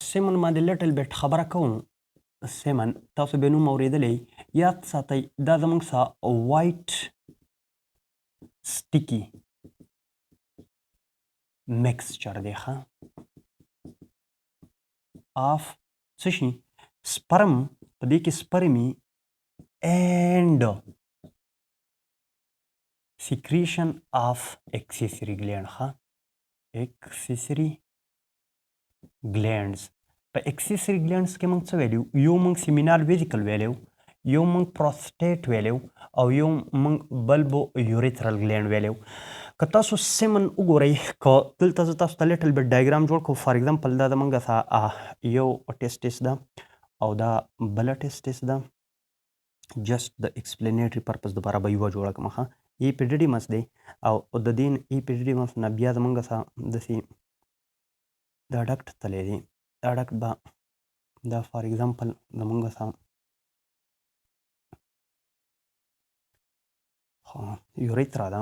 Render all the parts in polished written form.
Semen باندې little bit خبره کوم. Semen تاسو به نوم اورېدلی، یاد ساتئ، دا زموږ سره white sticky mixture دی، ښه، of څه شي؟ Sperm. په دې کې sperm وي and secretion of accessory gland، ښه، accessory glands. په accessory glands کې موږ څه ویلي؟ یو موږ seminal vesicle ویلی، یو موږ پروسټیټ ویلی او یو موږ bulbourethral gland ویلی. که تاسو semen وګورئ، که دلته زه تاسو ته little bit diagram جوړ کړم، for example دا زمونږ یو testis ده او دا بله testis ده. Just د explanatory purpose دپاره به یوه جوړه کړم. ښه، epididymis دی او د دې epididymis نه بیا زمونږ سره داسې دا duct تللی دی. دا duct به دا for example زمونږ سره urethra ده.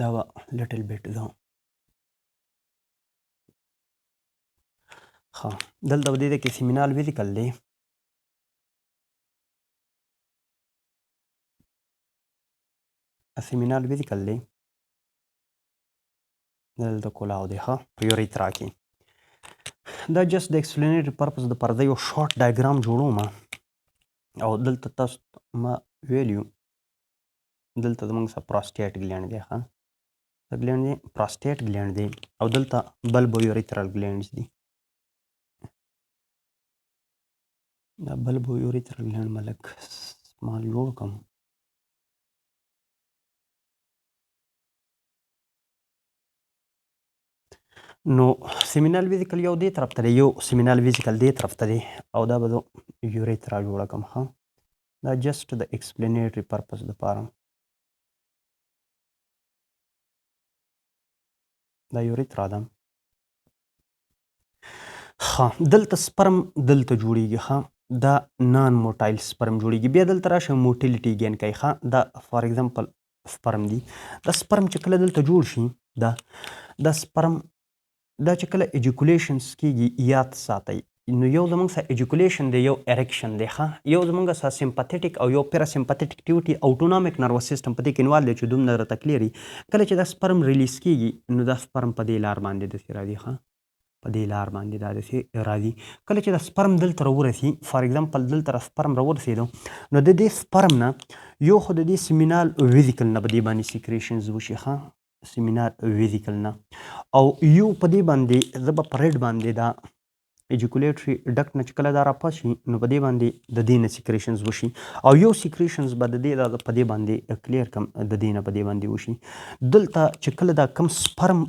دا به little bit ده. ښه، دلته به دې کې seminal vesicle دی. Seminal vesicle دی، دلته کولاو دی. ښه، په urethra کې دا just د explanatory purpose دپاره زه یو short diagram جوړوم. او دلته تاسو ما ویلي، دلته زموږ سره prostate gland دی. ښه، څه gland دی؟ Prostate gland دی. او دلته bulbourethral glands دي. دا bulbourethral gland ما لږ small جوړ کړم. نو seminal vesicle یو دې طرف ته دی، یو seminal vesicle دې طرف ته دی او دا به زه urethra جوړه کړم. ښه، دا just د explanatory purpose دپاره. دا urethra ده. ښه، دلته sperm دلته جوړیږي. ښه، دا non motile sperm جوړیږي. بیا دلته راشه motility gain کوي. ښه، دا for example sperm دی. دا sperm چې کله دلته جوړ شي، دا sperm دا چې کله ejaculations کیږي، یاد ساتئ، نو یو زمونږ سره ejaculation دی، یو erection دی. ښه، یو زمونږ سره sympathetic او یو parasympathetic activity، autonomic nervous system په دې کې involve دی چې دومره راته clear. کله چې دا sperm release کیږي، نو دا sperm په دې لار باندې داسې راځي. ښه، په دې لار باندې دا داسې راځي. کله چې دا sperm دلته راورسي، for example دلته sperm راورسېدو، نو د دې sperm نه یو خو د دې seminal vesicle نه په دې باندې secretions وشي. ښه، seminal vesicle نه او یو په دې باندې زه به په red باندې دا ejaculatory duct نه چې کله دا راپاس شي، نو په دې باندې د دې نه secretions وشي او یو secretions به د دې دا په دې باندې clear کم د دې نه په دې باندې وشي. دلته چې کله دا کم sperm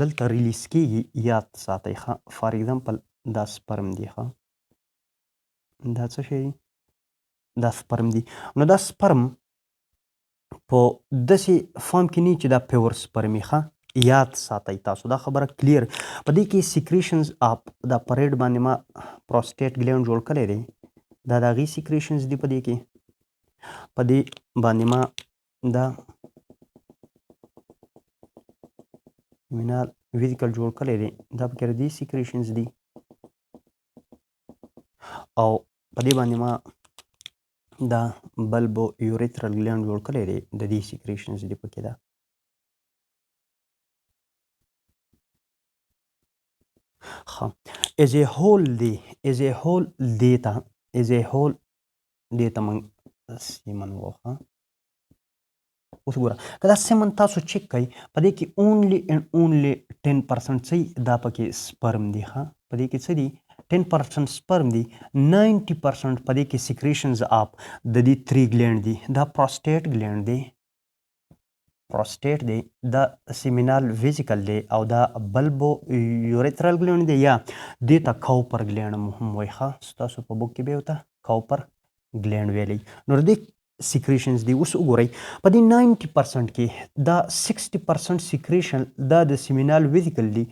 دلته release کیږي، یاد ساتئ، ښه، for example دا sperm دی. ښه، دا څه شی دی؟ دا sperm دی. نو دا sperm په داسې form کې نه چې دا pure sperm. ښه، یاد ساتئ تاسو دا خبره clear. په دې کې secretions of دا په red باندې ما prostate gland جوړ کړی دی، دا د هغې secretions دي په دې کې. په دې باندې ما دا seminal vesicle جوړ کړی دی، دا پکې د دې secretions دي. او په دې باندې ما دا bulbourethral gland جوړ کړی دی، د دې secretions دي پکې دا. ښه، as a whole دی، as a whole دی ته، as a whole دی ته موږ semen وخه. اوس ګوره، که دا semen تاسو چک کړئ، په دې کې only and only 10% څه دا پکې sperm دی. ښه، په دې کې څه دي؟ 10% sperm دي. 90% په دې کې secretions of د دې three gland دي. دا prostate gland دی، پروسټیټ دی، دا seminal vesicle دی او دا bulbourethral gland دی، یا دې ته Cowper gland هم وایي. ښه، ستاسو په book کې به ورته Cowper gland ویلی. نو د دې secretions دی. اوس وګورئ، په دې 90% کې دا 60% secretion دا د seminal vesicle دی،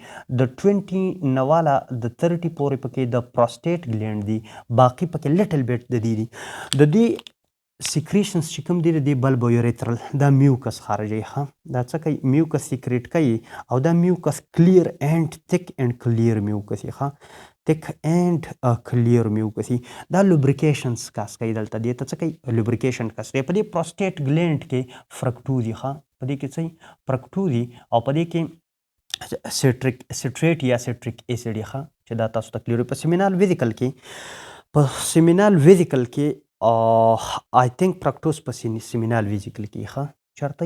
د 20 نه والا د 30 پورې پکې د prostate gland دی، باقي پکې little bit د دې دي. د دې secretions چې کوم دي، د دې bulbourethral دا mucus خارجوي. ښه، دا څه کوي؟ Mucus secrete کوي او دا mucus clear and thick and clear mucus. ښه، thick and clear mucus دا lubrications cause کوي. دلته دې ته څه کوي؟ Lubrication cause کوي. په دې prostate gland کې فرکټوز، ښه، په دې کې څه؟ فرکټوز، او په دې کې citrate یا citric acid. ښه، چې دا تاسو ته clear. په seminal vesicle کې I think fructose په seminal vesicle کې. ښه، چرته؟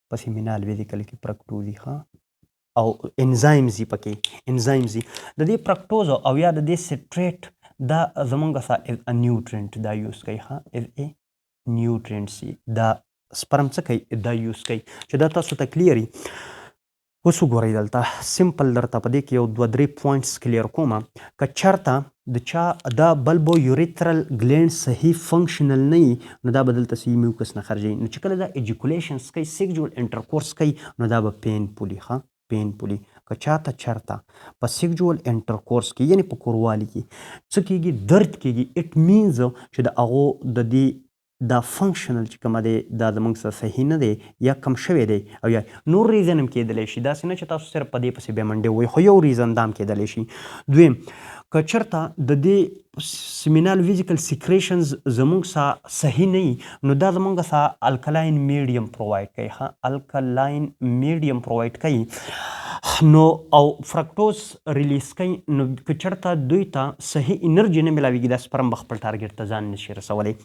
په seminal vesicle کې فرکټوز. ښه، او enzymes پکې، enzymes د دې فرکټوز او یا د دې citrate دا زمونږ سره as a nutrient دا use کوي. ښه، as a nutrients دا sperm څه کوي؟ دا use کوي. چې دا تاسو ته clear. اوس وګورئ، دلته simple درته په دې کې یو دوه درې points clear کوم. که چرته د چا دا bulbourethral gland صحیح functional نه وي، نو دا به دلته صحیح mucus نه خارجوي. نو چې کله دا ejaculations کوي، sexual intercourse کوي، نو دا به painful وي. ښه، painful وي. که چاته چرته په sexual intercourse کې، یعنی په کوروالي کې څه کیږي؟ درد کیږي، it means چې د هغو د دې دا functional چې کومه دی، دا زمونږ سره صحیح نه دی یا کم شوی دی، او یا نور reason هم کېدلی شي. داسې نه چې تاسو صرف په دې پسې بیا منډې وئ، خو یو reason دا هم کېدلی شي. دویم، که چرته د دې seminal vesicle secretions زمونږ سره صحیح نه وي، نو دا زمونږ سره alkaline medium provide کوي. ښه، alkaline medium provide کوي نو او fructose release کوي. نو که چرته دوی ته صحیح انرژي نه ملاویږي، دا sperm به خپل target ته ځان نشي رسولی.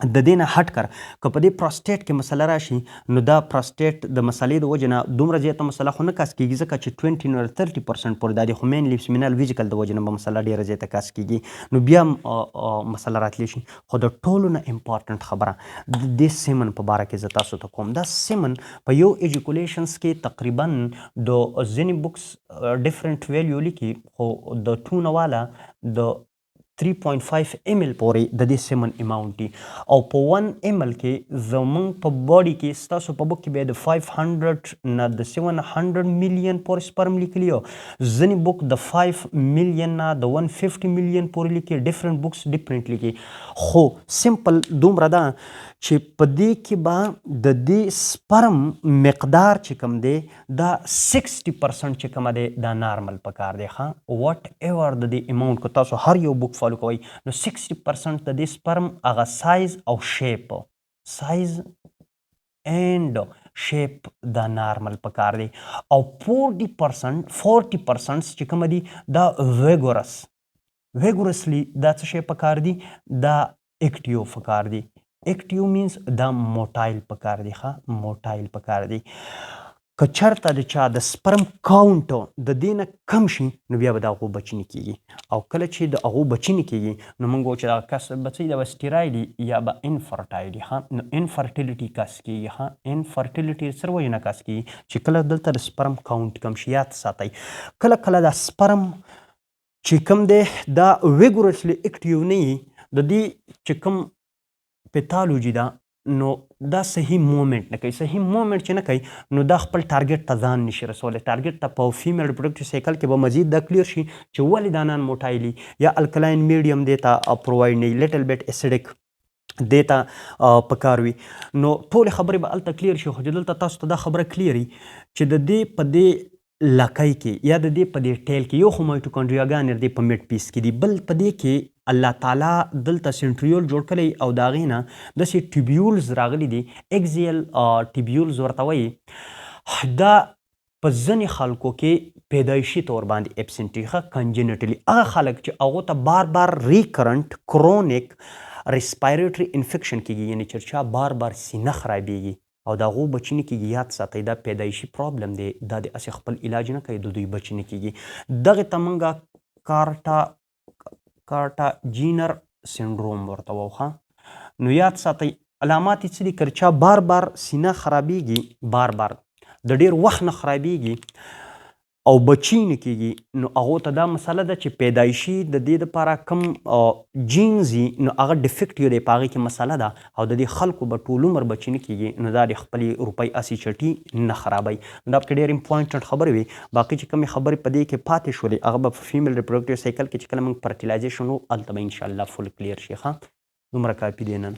د دې نه هټ کر، که په دې پروسټیټ کې مسله راشي، نو دا پروسټیټ د مسلې د وجې نه دومره زیاته مسله خو نه cause کیږي، ځکه چې 20 نه 30% پورې دا دی، خو mainly seminal vesicle د وجې نه به مسله ډیره زیاته cause کیږي، نو بیا مسله راتلی شي. خو د ټولو نه important خبره د دې semen په باره کې زه تاسو ته کوم. دا semen په یو ejaculations کې تقریبا د ځینې books different value لیکي، خو د 2 نه والا د 3.5 ml پورې د دې semen amount دی، او په 1 ml کې زمونږ په body کې، ستاسو په book کې بیا د 500 نه د 700 میلیون پورې sperm لیکلی، او ځینې book د 5 میلیون نه د 150 میلیون پورې لیکي. Different books different لیکي، خو simple دومره ده چې په دې کې به د دې sperm مقدار چې کوم دی، دا 60% چې کوم دی، دا نارمل پکار دی. ښه، whatever د دې amount کو تاسو هر یو book follow کوئ، نو 60% د دې sperm هغه سایز او shape، size and shape دا نارمل پکار دی، او 40% چې کوم دی، دا vigorously دا څه شی پکار دی؟ دا active پکار دی. Active means دا motile پکار دی. ښه، motile پکار دی. که چرته د چا د sperm count د دې نه کم شي، نو بیا به د هغو بچی نه کیږي، او کله چې د هغو بچی نه کیږي، نو موږ وایو چې دغه کس بچی دا به sterile یا به infertile. ښه، نو infertility cause کیږي. ښه، infertility څه وجه نه cause کیږي؟ چې کله دلته د sperm count کم شي. یاد ساتئ، کله کله دا sperm چې کوم دی، دا vigorously active نه وي، د دې چې کوم pathology ده، نو دا صحیح movement نه کوي. صحیح movement چې نه کوي، نو دا خپل target ته ځان نشي رسولی target ته. په female reproductive cycle کې به مزید دا clear شي چې ولې دا non motile یا alkaline medium دی ته provide نه، little bit acidic دې ته پکار وي، نو ټولې خبرې به هلته clear شي. خو چې دلته تاسو ته دا خبره clear چې د دې په دې لکۍ کې یا د دې په دې tail کې یو خو mitochondria ګانې د دې په mid piece کې دي، بل په دې کې الله تعالی دلته centriole جوړ کړی، او د هغې نه داسې tubules راغلي دي، axial tubules ورته وایي. دا په ځینې خلکو کې پیدایشي طور باندې absent وي. ښه، congenitally هغه خلک چې هغو ته بار بار recurrent chronic respiratory infection کېږي، یعنی چې چا بار بار سینه خرابېږي او د هغو بچی نه کېږي، یاد ساتئ، دا پیدایشي problem دی. دا د هسې خپل علاج نه کوي، د دوی بچی نه کېږي. دغې ته مونږه Kartagener syndrome ورته وایو. ښه، نو یاد ساتئ، علامات یې څه دي؟ که چا بار بار سینه خرابېږي، بار بار د ډېر وخت نه خرابېږي او بچی نه کېږي، نو هغو ته دا مسله ده چې پیدایشي د دې دپاره کوم genes نو هغه defect یو دی، په هغې کې مسله ده، او د دې خلکو به ټول عمر بچی نه کېږي. نو دا د خپلې روپۍ هسې چټي نه خرابوي. دا پکې ډېر important خبرې وي. باقي چې کومې خبرې په دې کې پاتې شولې، هغه به په female reproductive cycle کې چې کله موږ fertilization و، هلته به انشاءالله full clear شي. ښه، دومره کافي دی نن.